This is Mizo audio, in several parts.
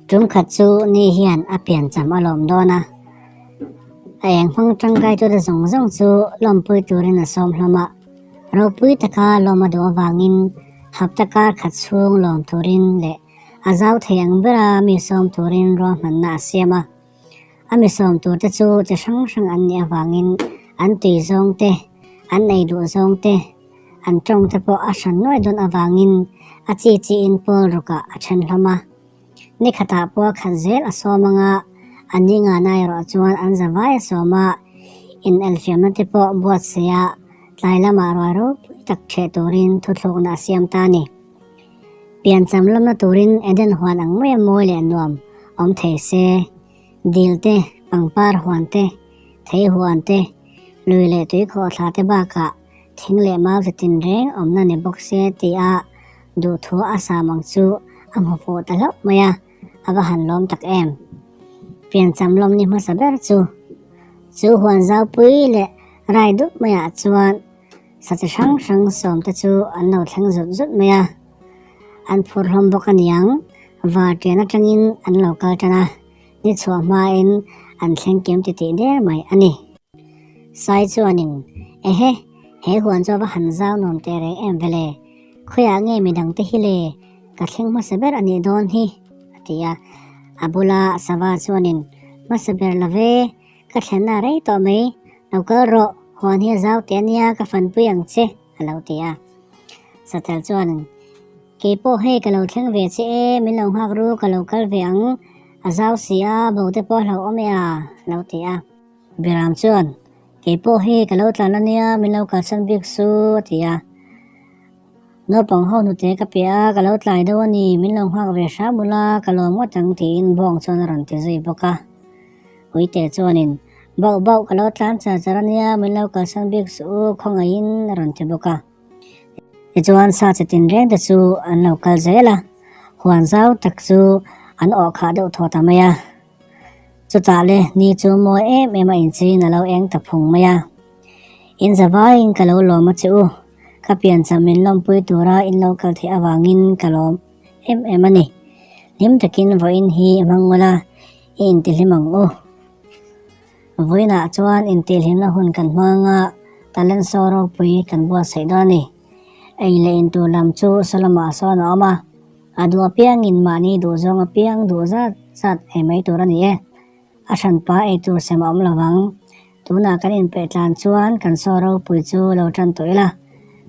Tum khat chu ni hian a piancham a lawm dawn a, a eng hmang tangkai tute zawng zawng chu lawmpui turin a sawm hlawm a, ropui taka lawm a duh avangin hapta kar khat chhung lawm turin leh a zau thei ang bera mi sawm turin ruahmanna a siam a. A mi sawm turte chu chi hrang hrang an nih avangin an tui zawng te, an ei duh zawng te, an tawng te pawh a hran nuai dawn avangin a chi chiin pawl rukah a then hlawm a. Ni khatah pawl khat zel a sawm anga a ni ngana erawh chuan an za vai a sawm a, inelfiamna te pawh buatsaih a tlai lamah ruai ropui tak ṭheh turin thuthlukna a siam ta a ni. Piancham lamna turin Eden huan ang maia mawi leh nuam awm thei se, dil te, pangpar huan te, thei huan te, lui leh tuikhawh thla te bakah thing leh mau chi tinreng awmna ni bawk se tia duhthu a sam ang chu a hmu fuh ta hlauh mai a, a va han lawm tak em. Piancham lawm ni hmasa ber chu, chu huan zaupui leh rai dup maiah chuan Sa chi hrang hrang sawmte chu an lo thleng zut zut mai a, an phur hlawm bawk a niang, var ṭian aṭangin an lo kal ṭan a, ni chhuah hmain an thleng kim titih der mai a ni. Sai chuanin, Ehe, he huan chu a va han zau nuam teh reng em vele, khawiah nge midangte hi le, ka thleng hmasa ber a nih dawn hi, a ti a. A bula sava chuanin, Hmasa ber la ve, Ka thlenna rei tawh mai, lo kal rawh, huan hi a zau teh ania ka fanpui ang che, a lo ti a. Satel chuan, Kei pawh hei ka lo thleng ve che e, min lo nghak ru, ka lo kal ve ang, a zau si a, bo te pawh a hlauhawm e a, a lo ti a. Biram chuan, Kei pawh hei ka lo tlan ania, min lo kalsan bik su, a ti a. Naupang ho hnute ka piah a, ka lo tlai deuh a ni, min lo nghak ve hram ula, ka lawm ngawt ang tiin bawng chuan a rawn ti zui bawk a. Uite chuanin, Bauh bauh ka lo tlan char char a nia, min lo kalsan bik suh u, khawngaihin a rawn ti bawk a. Tichuan sa chi tinreng te chu an lo kal zel a, huan zau tak chu an awh khah deuh thaw ta mai a. Chutah le ni chu mawi em em a incheiin a lo eng ta phung mai a. In zavaiin ka lo lawm a che u, ka piancham min lawmpui tura in lo kal theih avangin ka lawm em em a ni. Hlim takin vawiin hi i hmang ngawlh a, i intihlim ang u. Vawiinah chuan intihhlimna hun kan hmang a, talent show ropui kan buatsaih dawn a ni. Ei leh intur lam chu Solomon-a sawn a awm a. A duh apiangin mahni duhzawng apiang duh zat zat ei mai tur a ni e. A hranpa ei tur sem a awm lo vang. Tunah kan inpeih tlan chuan kan saw ropui chu lo tan tawh ila.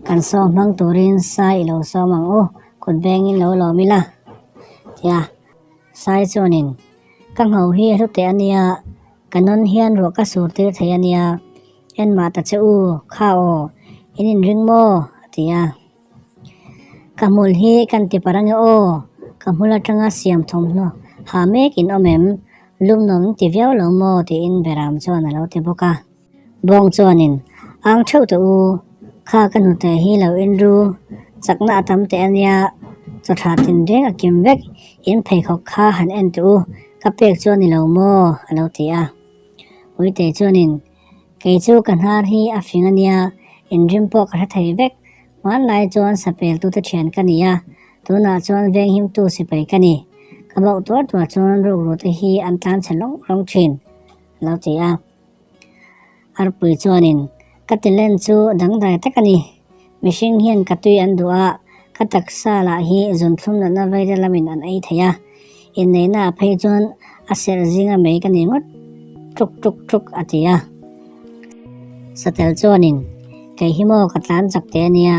Kan saw hmang turin sai i lo sawm ang u, kut bengin lo lawm ila. Tia Sai chuanin, Ka ngho hi a hlu teh a nia, ka nawn hian ruah ka sur tir thei a nia, en mah ta che u, kha aw, in inring maw? a ti a. Ka hmul hi kan ti par ange aw, ka hmul atanga siam thawmhnaw ha mek in awm em, lum nuam ti viau lo maw tiin Beram chuan a lo ti bawk a. Bawng chuanin, Ang theuh teh u, kha ka hnute hi lo in ru, chakna a tam teh ania, chawthla tinreng a kim vek, in pheikhawk kha han en teh u, ka pek chu a ni lo maw a lo ti a. Uite chuanin, Kei chu ka hnar hi a fing ania, inrim pawh ka hre thei vek, Hmanlai chuan sapeltute thian ka ni a, tunah chuan venghimtu sipai ka ni. Ka bauh tuar tuar chuan rukrute hi an tlanchhe lawng lawng thin, a lo ti a. Arpui chuanin, Ka tilen chu dangdai tak a ni. Mihring hian ka tui an duh a, ka taksa lah hi zunthlum natna veite lamin an ei thei a. Inneihna ah phei chuan a serh zinga mei ka ni ngawt tuk tuk tuk, a ti a. Satel chuanin, Kei hi maw ka tlan chak teh a nia,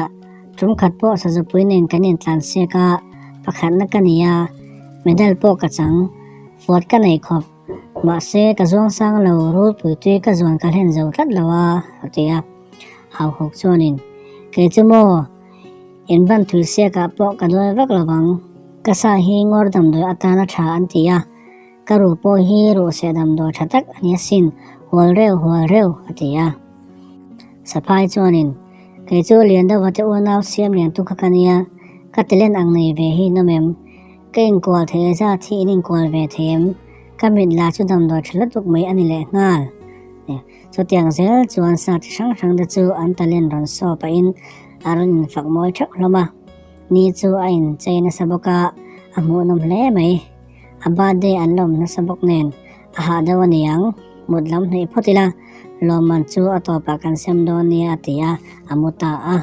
tum khat pawh sazupui nen kan intlan siak a, pakhatna ka ni a, medal pawh ka chang, fuat ka nei khawp, mahse ka zuang sang lo, rulpui tui ka zuan ka hlen zo tlat lo a, a ti a. Hauhuk chuanin, Kei chu maw, in van thui siakah pawh ka duai vak lo vang, ka sa hi ngawr damdawi atana tha an ti a, Ka ruh pawh hi ruh seh damdawi tha tak a ni asin, hual reuh hual reuh, a ti a. Saphai chuanin, Kei chu Liandova te unau siam lian tu kha ka nia, ka talent ang nei ve hi nawm em? Ka inkual thei e zat hi in inkual ve thei em? Ka mit la chu damdawi tha lutuk mai a ni leh nghal. Chutiang zel chuan sa chi hrang hrang te chu an talent rawn saw pahin a rawn infak mawi theuh hlawm a. Ni chu a inchei nasa bawk a, A hmuhnawm hle mai. A birthday an lawm nasa bawk nen a hah deuh a ni ang. Mut lam hnaih phawt ila, lawmman chu a tawpah kan sem dawn nia a ti a, a mu ta a.